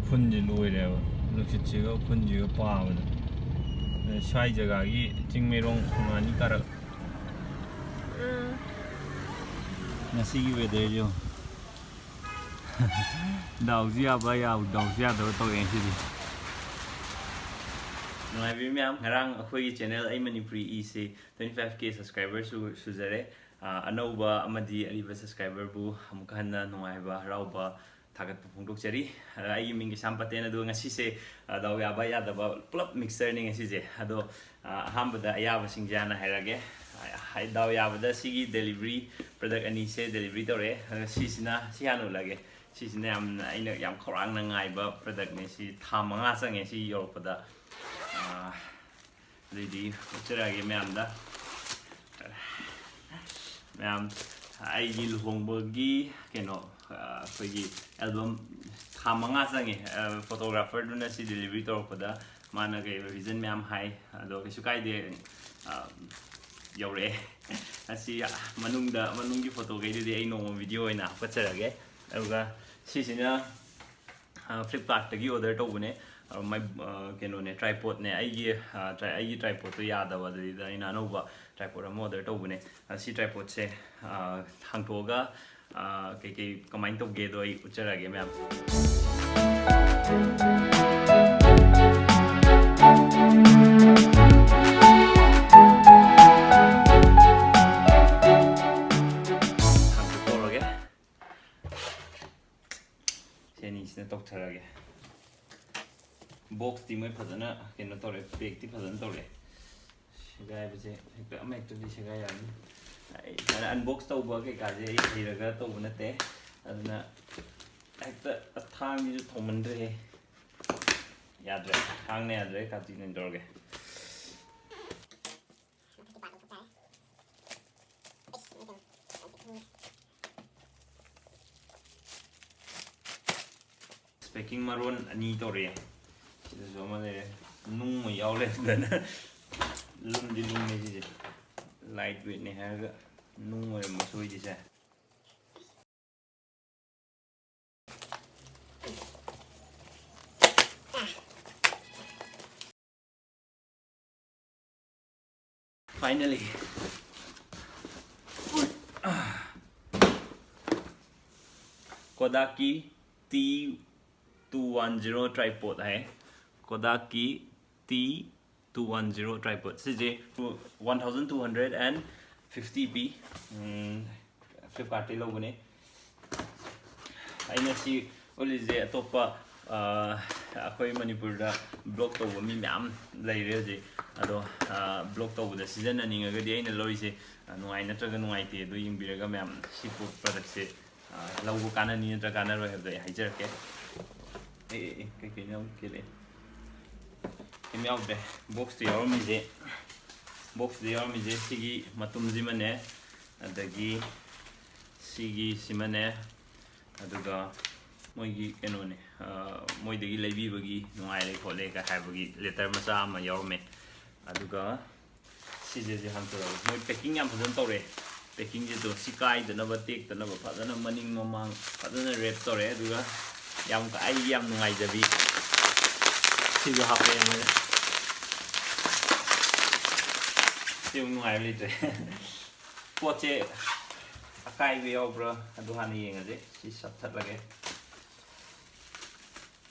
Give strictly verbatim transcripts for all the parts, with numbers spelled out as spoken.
ꯎꯐꯨꯟꯁꯦ ꯂꯣꯏꯔꯦꯕ, ꯅꯨꯡꯁꯤꯠꯁꯤꯒ ꯎꯐꯨꯟꯁꯤꯒ ꯄꯥꯕꯗ꯫ ꯑꯗ ꯁ꯭ꯋꯥꯏ ꯖꯒꯥꯒꯤ ꯆꯤꯡꯃꯩꯔꯣꯡ ꯈꯣꯡꯅꯥꯡ ꯑꯅꯤ ꯀꯥꯔꯛ꯫ ꯉꯁꯤꯒꯤ ꯋꯦꯗꯔꯁꯦ ꯌꯦꯡꯉꯣ꯫ ꯗꯥꯎꯁꯨ ꯌꯥꯕ, ꯌꯥꯎ-, ꯗꯥꯎꯁꯨ ꯌꯥꯗꯕ ꯇꯧꯔꯦ ꯉꯁꯤꯗꯤ꯫ ꯅꯨꯡꯉꯥꯏꯕꯤꯔꯤ ꯃꯌꯥꯝ, ꯉꯔꯥꯡ ꯑꯩꯈꯣꯏꯒꯤ ꯆꯦꯅꯦꯜ ꯑꯩ ꯃꯅꯤꯄꯨꯔꯤ ꯏꯁꯦ twenty five K subscriber ꯁꯨ-, ꯁꯨꯖꯔꯦ꯫ ꯑ, ꯑꯅꯧꯕ ꯑꯃꯗꯤ ꯑꯔꯤꯕ subscriberꯕꯨ ꯑꯃꯨꯛꯀ ꯍꯟꯅ ꯅꯨꯡꯉꯥꯏꯕ, ꯍꯔꯥꯎꯕ, ꯊꯥꯒꯠꯄ ꯐꯣꯡꯗꯣꯛꯆꯔꯤ꯫ ꯑꯗ ꯑꯩꯒꯤ ꯃꯤꯡ ꯀꯩꯁꯥꯝ ꯄꯇꯦꯟ, ꯑꯗꯨꯒ ꯉꯁꯤꯁꯦ, ꯑ, ꯗꯥꯎ ꯌꯥꯕ ꯌꯥꯗꯕ ꯄꯨꯂꯞ mixtureꯅꯤ ꯉꯁꯤꯁꯦ꯫ ꯑꯗꯣ, ꯑ, ꯑꯍꯥꯟꯕꯗ ꯑꯌꯥꯕꯁꯤꯡꯁꯦ ꯍꯥꯟꯅ ꯍꯥꯏꯔꯛꯑꯒꯦ꯫ ꯑ, ꯗꯥꯎ ꯌꯥꯕꯗ ꯁꯤꯒꯤ delivery product ꯑꯅꯤꯁꯦ delivery ꯇꯧꯔꯛꯑꯦ꯫ ꯑꯗꯣ ꯁꯤꯁꯤꯅ, ꯁꯤ ꯍꯥꯟꯅ ꯎꯠꯂꯒꯦ꯫ ꯁꯤꯁꯤꯅ ꯌꯥꯝꯅ, ꯑꯩꯅ ꯌꯥꯝ ꯈꯧꯔꯥꯡꯅ ꯉꯥꯏꯕ productꯅꯦ꯫ ꯁꯤ ꯊꯥ ꯃꯉꯥ ꯆꯪꯉꯦ ꯁꯤ ꯌꯧꯔꯛꯄꯗ꯫ ꯑ, ꯑꯗꯨꯏꯗꯤ ꯎꯠꯆꯔꯛꯑꯒꯦ ꯃꯌꯥꯝꯗ꯫ ꯃꯌꯥꯝ, ꯑꯩꯒꯤ ꯂꯨꯍꯣꯡꯕꯒꯤ ꯀꯩꯅꯣ, ꯑ, ꯑꯩꯈꯣꯏꯒꯤ album ꯊꯥ ꯃꯉꯥ ꯆꯪꯉꯦ꯫ ꯑ, photographerꯗꯨꯅ ꯁꯤ delivery ꯇꯧꯔꯛꯄꯗ ꯃꯥꯅ ꯀꯩ reason ꯃꯌꯥꯝ ꯍꯥꯏ, ꯑꯗꯣ ꯀꯩꯁꯨ ꯀꯥꯏꯗꯦ, ꯑ, ꯌꯧꯔꯛꯑꯦ꯫ ꯑꯁꯤ ꯃꯅꯨꯡꯗ, ꯃꯅꯨꯡꯒꯤ photoꯈꯩꯗꯨꯗꯤ ꯑꯩ ꯅꯣꯡꯃ video ꯑꯣꯏꯅ ꯍꯥꯞꯀꯠꯆꯔꯒꯦ꯫ ꯑꯗꯨꯒ ꯁꯤꯁꯤꯅ ꯑ, Flipkartꯇꯒꯤ order ꯇꯧꯕꯅꯦ꯫ ꯑ, ꯃꯥꯏ, ꯑ, ꯀꯩꯅꯣꯅꯦ, tripodꯅꯦ꯫ ꯑꯩꯒꯤ, ꯑ, tri-, ꯑꯩꯒꯤ tripodꯇꯣ ꯌꯥꯗꯕ, ꯑꯗꯨꯗꯩꯗ ꯑꯩꯅ ꯑꯅꯧꯕ tripod ꯑꯃ order ꯇꯧꯕꯅꯦ꯫ ꯑ, ꯁꯤ tripodꯁꯦ, ꯑ, ꯍꯥꯡꯇꯣꯛꯑꯒ, ꯑ, ꯀꯩꯀꯩ, ꯀꯃꯥꯏꯅ ꯇꯧꯒꯦꯗꯣ ꯑꯩ ꯎꯠꯆꯔꯛꯑꯒꯦ ꯃꯌꯥꯝ꯫ ꯍꯥꯡꯇꯣꯛꯍꯧꯔꯒꯦ꯫ ꯁꯤ ꯑꯅꯤꯁꯤꯅ ꯇꯧꯊꯔꯒꯦ꯫ Boxꯇꯤ ꯃꯣꯏ ꯐꯖꯅ ꯀꯩꯅꯣ ꯇꯧꯔꯦ, packꯇꯤ ꯐꯖꯅ ꯇꯧꯔꯦ꯫ ꯁꯦꯒꯥꯏꯕꯁꯦ ꯍꯦꯛꯇ, ꯑꯃ ꯍꯦꯛꯇꯗꯤ ꯁꯦꯒꯥꯏ ꯌꯥꯅꯤ꯫ ꯑꯩ ꯁꯨꯃꯥꯏꯅ unbox ꯇꯧꯕ ꯀꯩꯀꯥꯁꯦ ꯑꯩ ꯍꯩꯔꯒ ꯇꯧꯕ ꯅꯠꯇꯦ, ꯑꯗꯨꯅ ꯍꯦꯛꯇ ꯊꯥꯡꯁꯤꯁꯨ ꯊꯧꯃꯟꯗ꯭ꯔꯦꯍꯦ꯫ ꯌꯥꯗ꯭ꯔꯦ, ꯊꯥꯡꯅ ꯌꯥꯗ꯭ꯔꯦ, ꯀꯥꯇꯤꯅ ꯇꯧꯔꯒꯦ꯫ Packing ꯃꯔꯣꯟ ꯑꯅꯤ ꯇꯧꯔꯛꯑꯦ꯫ ꯁꯤꯗꯁꯨ ꯑꯃ ꯂꯩꯔꯦ꯫ ꯅꯨꯡ ꯑꯃ ꯌꯥꯎ ꯂꯩꯔꯝꯗꯅ꯫ ꯂꯨꯝꯗꯤ ꯂꯨꯝꯃꯦ ꯁꯤꯁꯦ꯫ Light weightꯅꯦ ꯍꯥꯏꯔꯒ ꯅꯨꯡ ꯑꯣꯏꯔꯝꯕ ꯁꯣꯏꯗ꯭ꯔꯤꯁꯦ꯫ Finally, Kodakꯀꯤ T two one zero tripod ꯍꯥꯏ꯫ Kodakꯀꯤ T two one zero tripod꯫ ꯁꯤꯁꯦ one thousand two hundred and fifty ꯄꯤ꯫ ꯎꯝ, Flipkartꯇꯒꯤ ꯂꯧꯕꯅꯦ꯫ ꯑꯩꯅ ꯁꯤ ꯎꯠꯂꯤꯁꯦ ꯑꯇꯣꯞꯄ, ꯑ, ꯑꯩꯈꯣꯏ ꯃꯅꯤꯄꯨꯔꯗ vlog ꯇꯧꯕ ꯃꯤ ꯃꯌꯥꯝ ꯂꯩꯔꯦ ꯍꯧꯖꯤꯛ꯫ ꯑꯗꯣ, ꯑ, vlog ꯇꯧꯕꯗ ꯁꯤꯖꯤꯟꯅꯅꯤꯡꯉꯒꯗꯤ ꯑꯩꯅ ꯂꯧꯔꯤꯁꯦ, ꯑ, ꯅꯨꯡꯉꯥꯏ ꯅꯠꯇ꯭ꯔꯒ ꯅꯨꯡꯉꯥꯏꯇꯦ ꯑꯗꯨ ꯌꯦꯡꯕꯤꯔꯒ ꯃꯌꯥꯝ ꯁꯤ productꯁꯦ, ꯑ, ꯂꯧꯕ ꯀꯥꯟꯅꯅꯤ ꯅꯠꯇ꯭ꯔꯒ ꯀꯥꯟꯅꯔꯣꯏ ꯍꯥꯏꯕꯗꯣ ꯑꯩ ꯍꯥꯏꯖꯔꯛꯀꯦ꯫ ꯑꯦ, ꯑꯦ, ꯑꯦ, ꯀꯩꯀꯩꯅꯣ ꯑꯃꯨꯛ ꯀꯦꯜꯂꯛꯑꯦ꯫ ꯀꯩꯝ ꯌꯥꯎꯗ꯭ꯔꯦ꯫ Boxꯇ ꯌꯥꯎꯔꯝꯃꯤꯁꯦ, boxꯇ ꯌꯥꯎꯔꯝꯃꯤꯁꯦ ꯁꯤꯒꯤ ꯃꯇꯨꯝꯁꯤꯃꯅꯦ, ꯑꯗꯒꯤ ꯁꯤꯒꯤ ꯁꯤꯃꯅꯦ, ꯑꯗꯨꯒ ꯃꯣꯏꯒꯤ ꯀꯩꯅꯣꯅꯦ, ꯑ, ꯃꯣꯏꯗꯒꯤ ꯂꯩꯕꯤꯕꯒꯤ ꯅꯨꯡꯉꯥꯏꯔꯦ ꯈꯣꯠꯂꯦ ꯀ ꯍꯥꯏꯕꯒꯤ letter ꯃꯆꯥ ꯑꯃ ꯌꯥꯎꯔꯝꯃꯦ꯫ ꯑꯗꯨꯒ ꯁꯤꯁꯦ ꯁꯤ ꯍꯥꯟꯅ ꯇꯧꯔꯒꯦ꯫ ꯃꯣꯏ packing ꯌꯥꯝ ꯐꯖꯅ ꯇꯧꯔꯦ꯫ Packingꯁꯦ ꯇꯣ ꯁꯤ ꯀꯥꯏꯗꯅꯕ, ꯇꯦꯛꯇꯅꯕ ꯐꯖꯅ ꯃꯅꯤꯡ ꯃꯃꯥꯡ ꯐꯖꯅ wrap ꯇꯧꯔꯦ꯫ ꯑꯗꯨꯒ ꯌꯥꯝ, ꯑꯩꯒꯤ ꯌꯥꯝ ꯅꯨꯡꯉꯥꯏꯖꯕꯤ ꯁꯤꯁꯨ ꯍꯥꯞꯄꯛꯑꯦ ꯃꯣꯏꯅ꯫ ꯁꯤꯃꯨꯛ ꯅꯨꯡꯉꯥꯏꯕ ꯂꯩꯇ꯭ꯔꯦ꯫ ꯄꯣꯠꯁꯦ ꯑꯀꯥꯏꯕ ꯌꯥꯎꯕ꯭ꯔꯥ ꯑꯗꯨ ꯍꯥꯟꯅ ꯌꯦꯡꯉꯁꯦ꯫ ꯁꯤ ꯆꯞꯊꯠꯂꯒꯦ꯫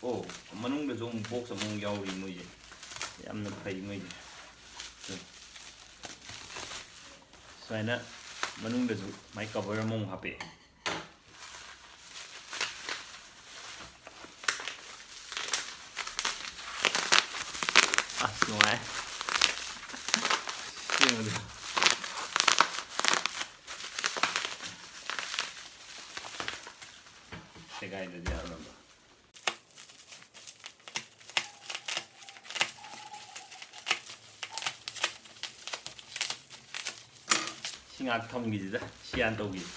ꯑꯣ, ꯃꯅꯨꯡꯗꯁꯨ ꯑꯃꯨꯛ box ꯑꯃꯃꯨꯛ ꯌꯥꯎꯔꯤ ꯃꯣꯏꯁꯦ꯫ ꯌꯥꯝꯅ ꯐꯩ ꯃꯣꯏꯁꯦ꯫ ꯁꯨꯃꯥꯏꯅ ꯃꯅꯨꯡꯗꯁꯨ ꯃꯥꯏ cover ꯑꯃꯃꯨꯛ ꯍꯥꯞꯄꯛꯑꯦ꯫ ꯑꯁ, ꯅꯨꯡꯉꯥꯏ꯫ ꯌꯦꯡꯉꯨꯗ꯫ ꯁꯦꯒꯥꯏꯗꯗꯤ ꯌꯥꯔꯣꯏꯕ꯫ ꯁꯤ ꯉꯥꯏꯍꯥꯛ ꯊꯝꯈꯤꯁꯤꯗ, ꯁꯤ ꯍꯥꯟꯅ ꯇꯧꯈꯤꯁꯤ꯫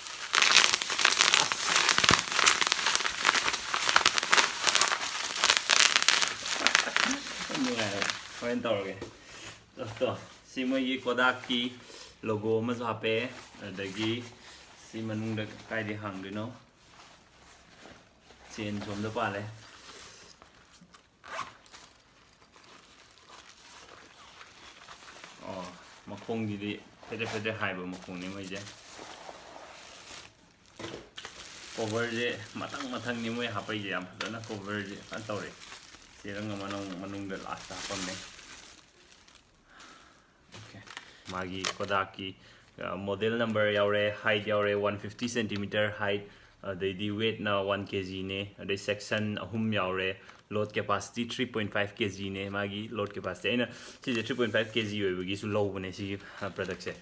ꯑꯁ, ꯅꯨꯡꯉꯥꯏꯔꯦ, ꯍꯣꯔꯦꯟ ꯇꯧꯔꯒꯦ꯫ ꯇꯣ, ꯇꯣ, ꯁꯤ ꯃꯣꯏꯒꯤ Kodakꯀꯤ logo ꯑꯃꯁꯨ ꯍꯥꯞꯄꯦ, ꯑꯗꯒꯤ ꯁꯤ ꯃꯅꯨꯡꯗ ꯀꯥꯏꯗꯩ ꯍꯥꯡꯗꯣꯏꯅꯣ? Chain ꯁꯣꯝꯗ ꯄꯥꯜꯂꯦ꯫ ꯑꯣ, ꯃꯈꯣꯡꯁꯤꯗꯤ ꯐꯦꯗꯦ ꯐꯦꯗꯦ ꯍꯥꯏꯕ ꯃꯈꯣꯡꯅꯤ ꯃꯣꯏꯁꯦ꯫ ꯀꯣꯕꯔꯁꯦ ꯃꯊꯪ ꯃꯊꯪꯅꯤ ꯃꯣꯏ ꯍꯥꯞꯄꯛꯏꯁꯦ, ꯌꯥꯝ ꯐꯖꯅ ꯀꯣꯕꯔꯁꯦ ꯐꯖꯅ ꯇꯧꯔꯦ꯫ ꯆꯦꯔꯪ ꯑꯃ ꯃꯅꯨꯡ-, ꯃꯅꯨꯡꯗ ꯂꯥꯁꯇ ꯍꯥꯞꯄꯝꯃꯦ꯫ Okay꯫ ꯃꯥꯒꯤ ꯀꯣꯗꯥꯛꯀꯤ, ꯑ, ꯃꯣꯗꯦꯜ ꯅꯝꯕꯔ ꯌꯥꯎꯔꯦ, ꯍꯥꯏꯠ ꯌꯥꯎꯔꯦ, ꯋꯥꯟ ꯐꯤꯐꯇꯤ ꯁꯦꯟꯇꯤꯃꯤꯇꯔ ꯍꯥꯏꯠ, ꯑꯗꯩꯗꯤ ꯋꯦꯠꯅ ꯋꯥꯟ ꯀꯦ ꯖꯤꯅꯦ, ꯑꯗꯩ ꯁꯦꯛꯁꯟ ꯑꯍꯨꯝ ꯌꯥꯎꯔꯦ, load capacity three point five K ꯖꯤꯅꯦ꯫ ꯃꯥꯒꯤ ꯂꯣꯗ ꯀꯦꯄꯥꯁꯤꯇꯤ ꯑꯩꯅ ꯁꯤꯁꯦ three point five K G ꯑꯣꯏꯕꯒꯤꯁꯨ ꯂꯧꯕꯅꯦ ꯁꯤꯒꯤ, ꯑ, ꯄ꯭ꯔꯗꯛꯁꯦ꯫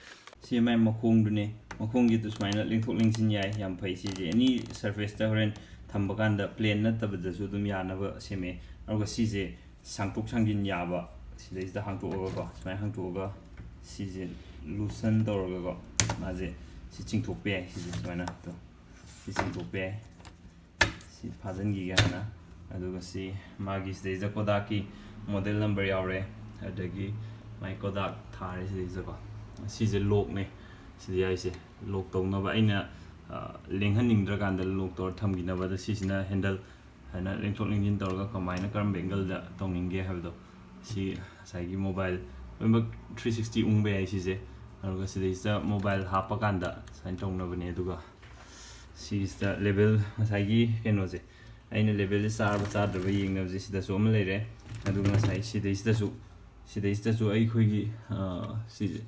ꯁꯤ ꯃꯥꯏ ꯃꯈꯣꯡꯗꯨꯅꯦ, ꯃꯈꯣꯡꯒꯤꯗꯨ ꯁꯨꯃꯥꯏꯅ ꯂꯦꯡꯊꯣꯛ ꯂꯦꯡꯁꯤꯟ ꯌꯥꯏ, ꯌꯥꯝ ꯐꯩ꯫ ꯁꯤꯁꯦ ꯑꯦꯅꯤ ꯁꯔꯐꯦꯁꯇ ꯍꯣꯔꯦꯟ ꯊꯝꯕ ꯀꯥꯟꯗ ꯄ꯭ꯂꯦꯟ ꯅꯠꯇꯕꯗꯁꯨ ꯑꯗꯨꯝ ꯌꯥꯅꯕ ꯁꯦꯝꯃꯦ꯫ ꯑꯗꯨꯒ ꯁꯤꯁꯦ ꯁꯥꯡꯇꯣꯛ ꯁꯥꯡꯖꯤꯟ ꯌꯥꯕ, ꯁꯤꯗꯩꯁꯤꯗ ꯍꯥꯡꯇꯣꯛꯑꯒꯀꯣ, ꯁꯨꯃꯥꯏꯅ ꯍꯥꯡꯇꯣꯛꯑꯒ ꯁꯤꯁꯦ ꯂꯨꯁꯟ ꯇꯧꯔꯒꯀꯣ, ꯃꯥꯁꯦ ꯁꯤ ꯆꯤꯡꯊꯣꯛꯄ ꯌꯥꯏ꯫ ꯁꯤꯁꯦ ꯁꯨꯃꯥꯏꯅ ꯇꯣ, ꯁꯤ ꯆꯤꯡꯊꯣꯛꯄ ꯌꯥꯏ꯫ ꯁꯤ ꯐꯥꯖꯤꯟꯈꯤꯒꯦ ꯍꯥꯟꯅ꯫ ꯑꯗꯨꯒ ꯁꯤ ꯃꯥꯒꯤ ꯁꯤꯗꯩꯁꯤꯗ ꯀꯣꯗꯥꯛꯀꯤ ꯃꯣꯗꯦꯜ ꯅꯝꯕꯔ ꯌꯥꯎꯔꯦ, ꯑꯗꯒꯤ ꯃꯥꯏ ꯀꯣꯗꯥꯛ ꯊꯥꯔꯦ ꯁꯤꯗꯩꯁꯤꯗꯀꯣ꯫ ꯁꯤꯁꯦ ꯂꯣꯛꯅꯦ, ꯁꯤꯗ ꯌꯥꯏꯁꯦ꯫ ꯂꯣꯛ ꯇꯧꯅꯕ ꯑꯩꯅ, ꯑ, ꯂꯦꯡꯍꯟꯅꯤꯡꯗ꯭ꯔꯀꯥꯟꯗ ꯂꯣꯛ ꯇꯧꯔ ꯊꯝꯈꯤꯅꯕꯗ ꯁꯤꯁꯤꯅ ꯍꯦꯟꯗꯜ ꯍꯥꯏꯅ ꯂꯦꯡꯊꯣꯛ ꯂꯦꯡꯁꯤꯟ ꯇꯧꯔꯒ ꯀꯃꯥꯏꯅ ꯀꯔꯝꯕ ꯑꯦꯡꯒꯜꯗ ꯇꯧꯅꯤꯡꯒꯦ ꯍꯥꯏꯕꯗꯣ꯫ ꯁꯤ ꯉꯁꯥꯏꯒꯤ ꯃꯣꯕꯥꯏꯜ ꯂꯣꯏꯅꯃꯛ ꯊ꯭ꯔꯤ ꯁꯤꯛꯁꯇꯤ ꯎꯪꯕ ꯌꯥꯏ ꯁꯤꯁꯦ꯫ ꯑꯗꯨꯒ ꯁꯤꯗꯩꯁꯤꯗ ꯃꯣꯕꯥꯏꯜ ꯍꯥꯞꯄꯀꯥꯟꯗ ꯁꯨꯃꯥꯏꯅ ꯇꯧꯅꯕꯅꯦ꯫ ꯑꯗꯨꯒ ꯁꯤꯁꯤꯗ ꯂꯦꯕꯦꯜ, ꯉꯁꯥꯏꯒꯤ ꯀꯩꯅꯣꯁꯦ, ꯑꯩꯅ ꯂꯦꯕꯦꯜꯁꯦ ꯆꯥꯔꯕ ꯆꯥꯗ꯭ꯔꯕ ꯌꯦꯡꯅꯕꯁꯦ ꯁꯤꯗꯁꯨ ꯑꯃ ꯂꯩꯔꯦ꯫ ꯑꯗꯨꯒ ꯉꯁꯥꯏ ꯁꯤꯗꯩꯁꯤꯗꯁꯨ, ꯁꯤꯗꯩꯁꯤꯗꯁꯨ ꯑꯩꯈꯣꯏꯒꯤ, ꯑ, ꯁꯤꯁꯦ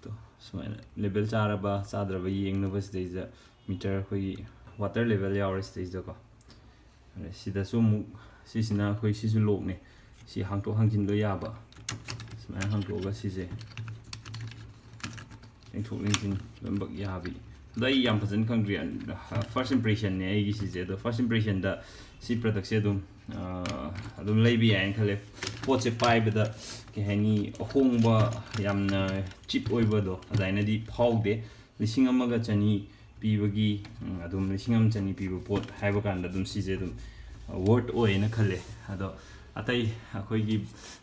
ꯇꯣ, ꯁꯨꯃꯥꯏꯅ ꯂꯦꯕꯦꯜ ꯆꯥꯔꯕ ꯆꯥꯗ꯭ꯔꯕ ꯌꯦꯡꯅꯕ ꯁꯤꯗꯩꯁꯤꯗ ꯃꯤꯇꯔ ꯑꯩꯈꯣꯏꯒꯤ ꯋꯥꯇꯔ ꯂꯦꯕꯦꯜ ꯌꯥꯎꯔꯦ ꯁꯤꯗꯩꯁꯤꯗꯀꯣ꯫ ꯑꯗꯩ ꯁꯤꯗꯁꯨ ꯑꯃꯨꯛ, ꯁꯤꯁꯤꯅ ꯑꯩꯈꯣꯏ ꯁꯤꯁꯨ ꯂꯣꯛꯅꯦ꯫ ꯁꯤ ꯍꯥꯡꯇꯣꯛ ꯍꯥꯡꯖꯤꯟ ꯂꯣꯏ ꯌꯥꯕ꯫ ꯁꯨꯃꯥꯏꯅ ꯍꯥꯡꯇꯣꯛꯑꯒ ꯁꯤꯁꯦ ꯂꯦꯡꯊꯣꯛ ꯂꯦꯡꯁꯤꯟ ꯂꯣꯏꯅꯃꯛ ꯌꯥꯕꯤ꯫ ꯑꯗꯣ ꯑꯩ ꯌꯥꯝ ꯐꯖꯅ ꯈꯪꯗ꯭ꯔꯤ꯫ ꯐꯥꯔꯁ ꯏꯝꯄ꯭ꯔꯦꯁꯟꯅꯦ ꯑꯩꯒꯤ ꯁꯤꯁꯦ꯫ ꯑꯗꯣ ꯐꯥꯔꯁ ꯏꯝꯄ꯭ꯔꯦꯁꯟꯗ ꯁꯤ ꯄ꯭ꯔꯗꯛꯁꯦ ꯑꯗꯨꯝ, ꯑ, ꯑꯗꯨꯝ ꯂꯩꯕ ꯌꯥꯏꯅ ꯈꯜꯂꯦ꯫ ꯄꯣꯠꯁꯦ ꯄꯥꯏꯕꯗ, ꯀꯩ ꯍꯥꯏꯅꯤ, ꯑꯍꯣꯡꯕ, ꯌꯥꯝꯅ ꯆꯤꯞ ꯑꯣꯏꯕꯗꯣ ꯑꯗꯨꯃꯥꯏꯅꯗꯤ ꯐꯥꯎꯗꯦ꯫ ꯂꯤꯁꯤꯡ ꯑꯃꯒ ꯆꯅꯤ ꯄꯤꯕꯒꯤ, ꯎꯝ, ꯑꯗꯨꯝ ꯂꯤꯁꯤꯡ ꯑꯃ ꯆꯅꯤ ꯄꯤꯕ ꯄꯣꯠ ꯍꯥꯏꯕ ꯀꯥꯟꯗ ꯑꯗꯨꯝ ꯁꯤꯁꯦ ꯑꯗꯨꯝ, ꯑ, ꯋꯔꯠ ꯑꯣꯏꯌꯦꯅ ꯈꯜꯂꯦ꯫ ꯑꯗꯣ ꯑꯇꯩ ꯑꯩꯈꯣꯏꯒꯤ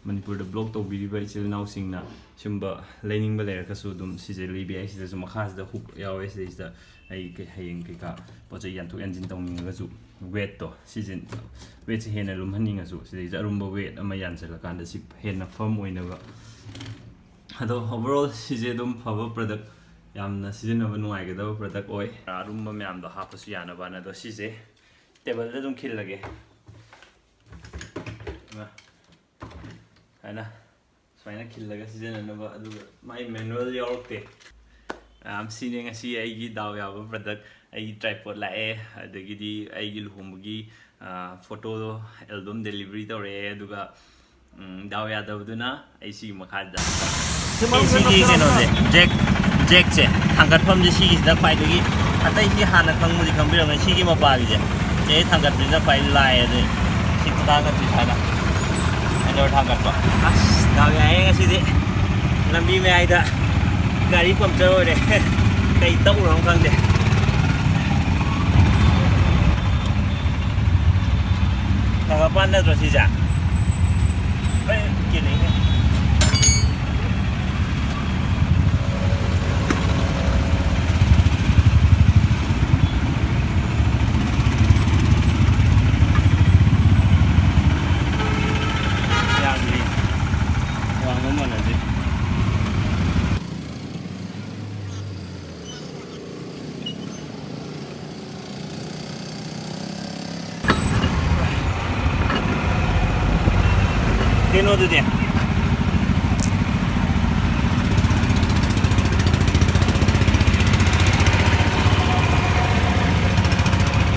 ꯃꯅꯤꯄꯨꯔꯗ ꯕ꯭ꯂꯣꯛ ꯇꯧꯕꯤꯔꯤꯕ ꯏꯆꯤꯜ ꯏꯅꯥꯎꯁꯤꯡꯅ ꯁꯤꯒꯨꯝꯕ ꯂꯩꯅꯤꯡꯕ ꯂꯩꯔꯒꯁꯨ ꯑꯗꯨꯝ ꯁꯤꯁꯦ ꯂꯩꯕ ꯌꯥꯏ꯫ ꯁꯤꯗꯁꯨ ꯃꯈꯥꯁꯤꯗ ꯍꯨꯛ ꯌꯥꯎꯋꯦ꯫ ꯁꯤꯗꯩꯁꯤꯗ ꯑꯩ ꯀꯩ-, ꯍꯌꯦꯡ ꯀꯩꯀꯥ ꯄꯣꯠ ꯆꯩ ꯌꯥꯟꯊꯣꯛ ꯌꯥꯟꯁꯤꯟ ꯇꯧꯅꯤꯡꯉꯒꯁꯨ ꯋꯦꯠꯇꯣ, ꯁꯤꯁꯦ, ꯋꯦꯠꯁꯦ ꯍꯦꯟꯅ ꯂꯨꯝꯍꯟꯅꯤꯡꯉꯁꯨ ꯁꯤꯗꯩꯁꯤꯗ ꯑꯔꯨꯝꯕ ꯋꯦꯠ ꯑꯃ ꯌꯥꯟꯁꯤꯜꯂꯀꯥꯟꯗ ꯁꯤ ꯍꯦꯟꯅ ꯐꯔꯝ ꯑꯣꯏꯅꯕ ꯑꯗꯣ overall ꯁꯤꯁꯦ ꯑꯗꯨꯝ ꯐꯕ product, ꯌꯥꯝꯅ ꯁꯤꯖꯤꯟꯅꯕ ꯅꯨꯡꯉꯥꯏꯒꯗꯕ product ꯑꯣꯏ꯫ ꯑꯔꯨꯝꯕ ꯃꯌꯥꯝꯗꯣ ꯍꯥꯞꯄꯁꯨ ꯌꯥꯅꯕꯅ꯫ ꯑꯗꯣ ꯁꯤꯁꯦ ꯇꯦꯕꯜꯗ ꯑꯗꯨꯝ ꯈꯤꯜꯂꯒꯦ꯫ ꯏꯃꯥ, ꯍꯥꯏꯅ ꯁꯨꯃꯥꯏꯅ ꯈꯤꯜꯂꯒ ꯁꯤꯖꯤꯟꯅꯅꯕ꯫ ꯑꯗꯨꯒ ꯃꯥꯏ manual ꯌꯥꯎꯔꯛꯇꯦ꯫ ꯃꯌꯥꯝ, ꯁꯤꯅꯦ ꯉꯁꯤ ꯑꯩꯒꯤ ꯗꯥꯎ ꯌꯥꯕ product꯫ ꯑꯩꯒꯤ tripod ꯂꯥꯛꯑꯦ, ꯑꯗꯒꯤꯗꯤ ꯑꯩꯒꯤ ꯂꯨꯍꯣꯡꯕꯒꯤ, ꯑ, photo album delivery ꯇꯧꯔꯛꯑꯦ꯫ ꯑꯗꯨꯒ, ꯎꯝ, ꯗꯥꯎ ꯌꯥꯗꯕꯗꯨꯅ ꯑꯩ ꯁꯤꯒꯤ ꯃꯈꯥꯁꯤꯗ ꯁꯤ ꯁꯤꯒꯤ ꯀꯩꯅꯣꯁꯦ, jack, jackꯁꯦ, ꯊꯥꯡꯒꯠꯐꯝꯁꯦ ꯁꯤꯒꯤꯁꯤꯗ ꯈ꯭ꯋꯥꯏꯗꯒꯤ, ꯑꯇꯩꯗꯤ ꯍꯥꯟꯅ ꯈꯪꯕꯨꯗꯤ ꯈꯪꯕꯤꯔꯝꯒꯅꯤ, ꯁꯤꯒꯤ ꯃꯄꯥꯒꯤꯁꯦ꯫ ꯁꯤ ꯊꯥꯡꯒꯠꯄꯁꯤꯅ ꯈ꯭ꯋꯥꯏ ꯂꯥꯏ꯫ ꯑꯗꯨ ꯁꯤ ꯊꯥꯡꯒꯠꯄꯤ ꯁꯥꯏꯅ, handle ꯊꯥꯡꯒꯠꯄ꯫ ꯑꯁ, ꯗꯥꯎ ꯌꯥꯏꯌꯦ ꯉꯁꯤꯗꯤ꯫ ꯂꯝꯕꯤ ꯃꯌꯥꯏꯗ ꯒꯥꯔꯤ puncture ꯑꯣꯏꯔꯦ꯫ ꯀꯩ ꯇꯧꯔꯝ ꯈꯪꯗꯦ꯫ ꯊꯥꯡꯒꯠꯄ ꯅꯠꯇ꯭ꯔꯣ ꯁꯤꯁꯦ? ꯑꯩ ꯀꯤꯅꯤꯡꯉꯦ꯫ ꯌꯥꯗ꯭ꯔꯤ꯫ ꯋꯥꯡꯕ ꯃꯥꯟꯅꯗꯦ꯫ ꯀꯩꯅꯣꯗꯨꯗꯤ?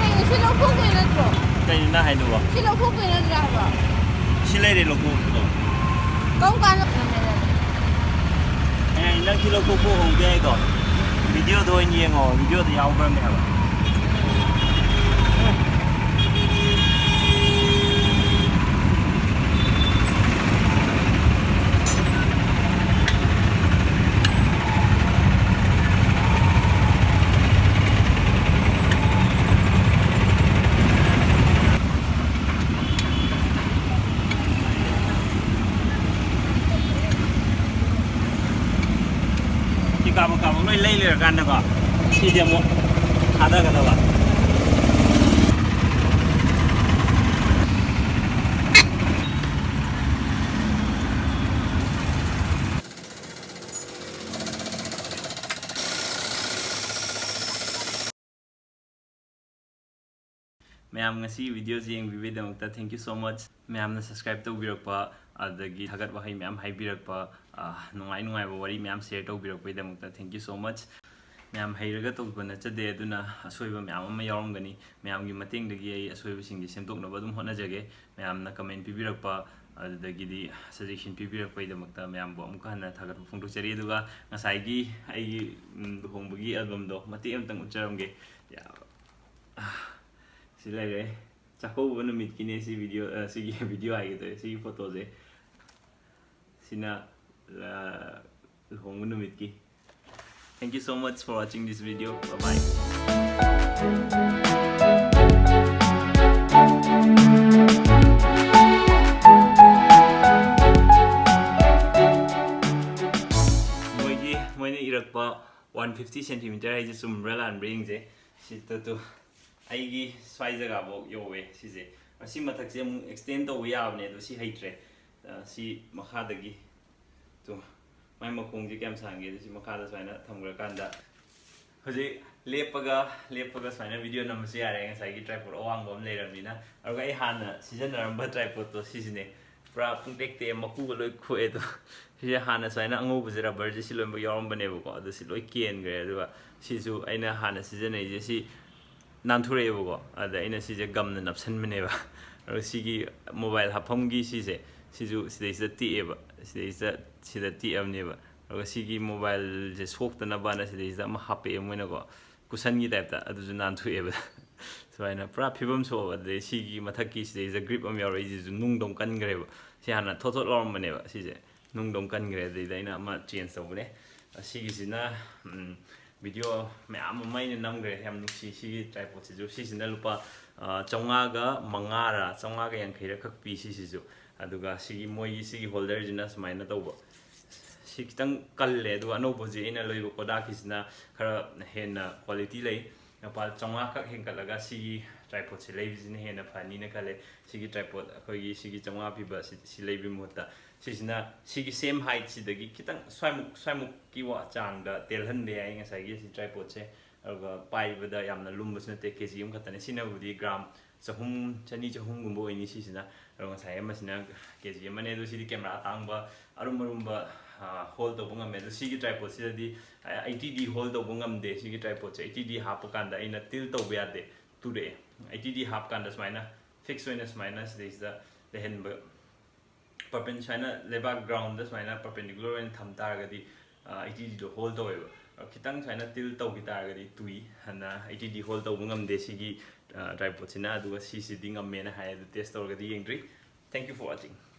ꯀꯩꯅꯣ, ꯁꯤ ꯂꯧꯊꯣꯛꯇꯣꯏ ꯅꯠꯇ꯭ꯔꯣ? ꯀꯩꯅꯣ ꯅꯪ ꯍꯥꯏꯗꯨꯕꯣ? ꯁꯤ ꯂꯧꯊꯣꯛꯇꯣꯏ ꯅꯠꯇ꯭ꯔꯥ ꯍꯥꯏꯕ? ꯁꯤ ꯂꯩꯔꯦ, ꯂꯧꯊꯣꯛꯄꯗꯣ꯫ ꯀꯔꯝ ꯀꯥꯟꯗ? ꯑꯦ, ꯅꯪ ꯁꯤ ꯂꯧꯊꯣꯛꯄ ꯍꯧꯕ ꯌꯥꯏꯗꯣ꯫ Videoꯗ ꯑꯣꯏꯅ ꯌꯦꯡꯉꯣ, videoꯗ ꯌꯥꯎꯈ꯭ꯔꯕꯅꯦ ꯍꯥꯏꯕ꯫ ꯁꯤ ꯀꯥꯕꯛ ꯀꯥꯕꯛ ꯂꯣꯏ ꯂꯩ ꯂꯣꯏꯔꯀꯥꯟꯗꯀꯣ, ꯁꯤꯗꯤ ꯑꯃꯨꯛ ꯊꯥꯗꯒꯗꯕ꯫ ꯃꯌꯥꯝ ꯉꯁꯤ videoꯁꯤ ꯌꯦꯡꯕꯤꯕꯒꯤꯗꯃꯛꯇ thank you so much. ꯃꯌꯥꯝꯅ subscribe ꯇꯧꯕꯤꯔꯛꯄ, ꯑꯗꯒꯤ ꯊꯥꯒꯠ ꯋꯥꯍꯩ ꯃꯌꯥꯝ ꯍꯥꯏꯕꯤꯔꯛꯄ, ꯑ, ꯅꯨꯡꯉꯥꯏ ꯅꯨꯡꯉꯥꯏꯕ ꯋꯥꯔꯤ ꯃꯌꯥꯝ share ꯇꯧꯕꯤꯔꯛꯄꯒꯤꯗꯃꯛꯇ thank you so much. ꯃꯌꯥꯝ ꯍꯩꯔꯒ ꯇꯧꯕ ꯅꯠꯆꯗꯦ, ꯑꯗꯨꯅ ꯑꯁꯣꯏꯕ ꯃꯌꯥꯝ ꯑꯃ ꯌꯥꯎꯔꯝꯒꯅꯤ꯫ ꯃꯌꯥꯝꯒꯤ ꯃꯇꯦꯡꯗꯒꯤ ꯑꯩ ꯑꯁꯣꯏꯕꯁꯤꯡꯁꯦ ꯁꯦꯝꯗꯣꯛꯅꯕ ꯑꯗꯨꯝ ꯍꯣꯠꯅꯖꯒꯦ꯫ ꯃꯌꯥꯝꯅ comment ꯄꯤꯕꯤꯔꯛꯄ, ꯑꯗꯨꯗꯒꯤꯗꯤ suggestion ꯄꯤꯕꯤꯔꯛꯄꯒꯤꯗꯃꯛꯇ ꯃꯌꯥꯝꯕꯨ ꯑꯃꯨꯛꯀ ꯍꯟꯅ ꯊꯥꯒꯠꯄ ꯐꯣꯡꯗꯣꯛꯆꯔꯤ꯫ ꯑꯗꯨꯒ ꯉꯁꯥꯏꯒꯤ ꯑꯩꯒꯤ, ꯎꯝ, ꯂꯨꯍꯣꯡꯕꯒꯤ albumꯗꯣ ꯃꯇꯦꯛ ꯑꯃꯇꯪ ꯎꯠꯆꯔꯝꯒꯦ꯫ ꯌꯥ-, ꯑꯥ, ꯁꯤ ꯂꯩꯔꯦ꯫ ꯆꯥꯛꯀꯧꯕ ꯅꯨꯃꯤꯠꯀꯤꯅꯦ ꯁꯤ video, ꯑ, ꯁꯤꯒꯤ video ꯍꯥꯏꯒꯦ ꯇꯧꯋꯦ, ꯁꯤꯒꯤ photoꯁꯦ꯫ ꯁꯤꯅ, ꯑ, ꯂꯨꯍꯣꯡꯕ ꯅꯨꯃꯤꯠꯀꯤ꯫ Thank you so much for watching this video. Bye bye. ꯃꯣꯏꯒꯤ, ꯃꯣꯏꯅ ꯏꯔꯛꯄ one fifty centimeter ꯍꯥꯏꯁꯦ ꯆꯨꯝꯕ꯭ꯔꯥ ꯂꯥꯟꯕ꯭ꯔꯥ ꯌꯦꯡꯁꯦ꯫ ꯁꯤ tattoo ꯑꯩꯒꯤ ꯁ꯭ꯋꯥꯏ ꯖꯒꯥꯐꯥꯎ ꯌꯧꯋꯦ ꯁꯤꯁꯦ꯫ ꯑꯁꯤ ꯃꯊꯛꯁꯦ ꯑꯃꯨꯛ extend ꯇꯧꯕ ꯌꯥꯕꯅꯦ, ꯑꯗꯣ ꯁꯤ ꯍꯩꯇ꯭ꯔꯦ꯫ ꯑ, ꯁꯤ ꯃꯈꯥꯗꯒꯤ, ꯇꯣ, ꯃꯥꯏ ꯃꯈꯣꯡꯁꯦ ꯀꯌꯥꯝ ꯁꯥꯡꯒꯦ? ꯁꯤ ꯃꯈꯥꯗ ꯁꯨꯃꯥꯏꯅ ꯊꯝꯈ꯭ꯔꯀꯥꯟꯗ ꯍꯧꯖꯤꯛ ꯂꯦꯞꯄꯒ, ꯂꯦꯞꯄꯒ ꯁꯨꯃꯥꯏꯅ video ꯅꯝꯕꯁꯨ ꯌꯥꯔꯦ, ꯉꯁꯥꯏꯒꯤ tripod ꯑꯋꯥꯡꯕ ꯑꯃ ꯂꯩꯔꯕꯅꯤꯅ꯫ ꯑꯗꯨꯒ ꯑꯩ ꯍꯥꯟꯅ ꯁꯤꯖꯤꯟꯅꯔꯝꯕ tripodꯇꯣ ꯁꯤꯁꯤꯅꯦ, ꯄꯨꯔꯥ ꯄꯨꯡꯇꯦꯛ ꯇꯦꯛꯑꯦ, ꯃꯀꯨꯒ ꯂꯣꯏ ꯈꯣꯛꯑꯦ꯫ ꯑꯗꯣ ꯁꯤꯁꯦ ꯍꯥꯟꯅ ꯁꯨꯃꯥꯏꯅ ꯑꯉꯧꯕꯁꯦ, rubberꯁꯦ ꯁꯤ ꯂꯣꯏꯅꯃꯛ ꯌꯥꯎꯔꯝꯕꯅꯦꯕꯀꯣ, ꯑꯗꯣ ꯁꯤ ꯂꯣꯏ ꯀꯦꯟꯈ꯭ꯔꯦ꯫ ꯑꯗꯨꯒ ꯁꯤꯁꯨ ꯑꯩꯅ ꯍꯥꯟꯅ ꯁꯤꯖꯤꯟꯅꯩꯁꯦ ꯁꯤ ꯅꯥꯟꯊꯣꯔꯛꯑꯦꯕꯀꯣ, ꯑꯗ ꯑꯩꯅ ꯁꯤꯁꯦ gumꯅ ꯅꯞꯁꯟꯕꯅꯦꯕ꯫ ꯑꯗꯨꯒ ꯁꯤꯒꯤ mobile ꯍꯥꯞꯐꯝꯒꯤ ꯁꯤꯁꯦ, ꯁꯤꯁꯨ ꯁꯤꯗꯩꯁꯤꯗ ꯇꯦꯛꯑꯦꯕ, ꯁꯤꯗꯩꯁꯤꯗ, ꯁꯤꯗ ꯇꯦꯛꯑꯕꯅꯦꯕ꯫ ꯑꯗꯨꯒ ꯁꯤꯒꯤ mobileꯁꯦ ꯁꯣꯛꯇꯅꯕꯅ ꯁꯤꯗꯩꯁꯤꯗ ꯑꯃ ꯍꯥꯞꯄꯛꯑꯦ ꯃꯣꯏꯅꯀꯣ, cushionꯒꯤ typeꯇ, ꯑꯗꯨꯁꯨ ꯅꯥꯟꯊꯣꯛꯑꯦꯕ꯫ ꯁꯨꯃꯥꯏꯅ ꯄꯨꯔꯥ ꯐꯤꯕꯝ ꯁꯣꯛꯑꯕ꯫ ꯑꯗꯩ ꯁꯤꯒꯤ ꯃꯊꯛꯀꯤ ꯁꯤꯗꯩꯁꯤꯗ grip ꯑꯃ ꯌꯥꯎꯔꯛꯏꯁꯤꯁꯨ ꯅꯨꯡꯗꯧ ꯀꯟꯈ꯭ꯔꯦꯕ꯫ ꯁꯤ ꯍꯥꯟꯅ ꯊꯣꯠ ꯊꯣꯠ ꯂꯥꯎꯔꯝꯕꯅꯦꯕ, ꯁꯤꯁꯦ ꯅꯨꯡꯗꯧ ꯀꯟꯈ꯭ꯔꯦ꯫ ꯑꯗꯩꯗ ꯑꯩꯅ ꯑꯃ change ꯇꯧꯕꯅꯦ꯫ ꯑꯁꯤꯒꯤꯁꯤꯅ, ꯎꯝ, video ꯃꯌꯥꯝ ꯑꯃ ꯑꯩꯅ ꯅꯝꯈ꯭ꯔꯦ, ꯌꯥꯝ ꯅꯨꯡꯁꯤ꯫ ꯁꯤꯒꯤ tripodꯁꯤꯁꯨ, ꯁꯤꯁꯤꯅ ꯂꯨꯄꯥ, ꯑ, ꯆꯥꯝꯃꯉꯥꯒ ꯃꯉꯥꯔ, ꯆꯥꯝꯃꯉꯥꯒ ꯌꯥꯡꯈꯩꯔ ꯈꯛ ꯄꯤ ꯁꯤꯁꯤꯁꯨ꯫ ꯑꯗꯨꯒ ꯁꯤꯒꯤ, ꯃꯣꯏꯒꯤ ꯁꯤꯒꯤ holderꯁꯤꯅ ꯁꯨꯃꯥꯏꯅ ꯇꯧꯕ꯫ ꯁꯤ ꯈꯤꯇꯪ ꯀꯜꯂꯦ, ꯑꯗꯨꯒ ꯑꯅꯧꯕ ꯍꯧꯖꯤꯛ ꯑꯩꯅ ꯂꯩꯕ Kodakꯀꯤꯁꯤꯅ ꯈꯔ ꯍꯦꯟꯅ quality ꯂꯩ꯫ ꯂꯨꯄꯥ ꯆꯥꯝꯃꯉꯥ ꯈꯛ ꯍꯦꯟꯒꯠꯂꯒ ꯁꯤꯒꯤ tripodꯁꯦ ꯂꯩꯕꯁꯤꯅ ꯍꯦꯟꯅ ꯐꯅꯤꯅ ꯈꯜꯂꯦ꯫ ꯁꯤꯒꯤ tripod ꯑꯩꯈꯣꯏꯒꯤ ꯁꯤꯒꯤ ꯆꯥꯝꯃꯉꯥ ꯄꯤꯕ ꯁꯤ, ꯁꯤ ꯂꯩꯕꯒꯤ ꯃꯍꯨꯠꯇ꯫ ꯁꯤꯁꯤꯅ ꯁꯤꯒꯤ same height ꯁꯤꯗꯒꯤ ꯈꯤꯇꯪ ꯁ꯭ꯋꯥꯏꯃꯨꯛ ꯁ꯭ꯋꯥꯏꯃꯨꯛꯀꯤ ꯋꯥ ꯆꯥꯡꯗ ꯇꯦꯜꯍꯟꯕ ꯌꯥꯏ ꯉꯁꯥꯏꯒꯤ ꯁꯤ tripod ꯁꯦ꯫ ꯑꯗꯨꯒ ꯄꯥꯏꯕꯗ ꯌꯥꯝꯅ ꯂꯨꯝꯕꯁꯨ ꯅꯠꯇꯦ, ꯀꯦ ꯖꯤ ꯑꯃꯈꯛꯇꯅꯦ꯫ ꯁꯤꯅꯕꯨꯗꯤ ꯒ꯭ꯔꯥꯝ ꯆꯍꯨꯝ, ꯆꯅꯤ ꯆꯍꯨꯝꯒꯨꯝꯕ ꯑꯣꯏꯅꯤ ꯁꯤꯁꯤꯅ꯫ ꯑꯗꯣ ꯉꯁꯥꯏ ꯑꯃꯁꯤꯅ ꯀꯦ ꯖꯤ ꯑꯃꯅꯦ꯫ ꯑꯗꯣ ꯁꯤꯗꯤ ꯀꯦꯃꯦꯔꯥ ꯑꯇꯥꯡꯕ ꯑꯔꯨꯝ ꯑꯔꯨꯝꯕ ꯍꯣꯜ ꯇꯧꯕ ꯉꯝꯃꯦ꯫ ꯑꯗꯣ ꯁꯤꯒꯤ tripod ꯁꯤꯗꯗꯤ ꯑꯩꯠꯇꯤ ꯗꯤ ꯍꯣꯜ ꯇꯧꯕ ꯉꯝꯗꯦ꯫ ꯁꯤꯒꯤ tripod ꯁꯦ ꯑꯩꯠꯇꯤ ꯗꯤ ꯍꯥꯞꯄ ꯀꯥꯟꯗ ꯑꯩꯅ tilt ꯇꯧꯕ ꯌꯥꯗꯦ, ꯇꯨꯔꯛꯑꯦ꯫ ꯑꯩꯠꯇꯤ ꯗꯤ ꯍꯥꯞꯄ ꯀꯥꯟꯗ ꯁꯨꯃꯥꯏꯅ ꯐꯤꯛꯁ ꯑꯣꯏꯅ ꯁꯨꯃꯥꯏꯅ ꯁꯤꯗꯩꯁꯤꯗ ꯂꯩꯍꯟꯕ, perpen ꯁꯨꯃꯥꯏꯅ ꯂꯩꯕꯥꯛ ꯒ꯭ꯔꯥꯎꯟꯗ ꯁꯨꯃꯥꯏꯅ perpendicular ꯑꯣꯏꯅ ꯊꯝ ꯇꯥꯔꯒꯗꯤ ꯑꯩꯠꯇꯤ ꯗꯤꯗꯣ ꯍꯣꯜ ꯇꯧꯋꯦꯕ꯫ ꯑ, ꯈꯤꯇꯪ ꯁꯨꯃꯥꯏꯅ tilt ꯇꯧꯈꯤ ꯇꯥꯔꯒꯗꯤ ꯇꯨꯏ꯫ ꯑꯗꯨꯅ ꯑꯩꯠꯇꯤ ꯗꯤ ꯍꯣꯜ ꯇꯧꯕ ꯉꯝꯗꯦ ꯁꯤꯒꯤ tripod ꯁꯤꯅ꯫ ꯑꯗꯨꯒ ꯁꯤꯁꯤꯗꯤ ꯉꯝꯃꯦꯅ ꯍꯥꯏ, ꯑꯗꯨ test ꯇꯧꯔꯒꯗꯤ ꯌꯦꯡꯗ꯭ꯔꯤ꯫ Thank you for watching.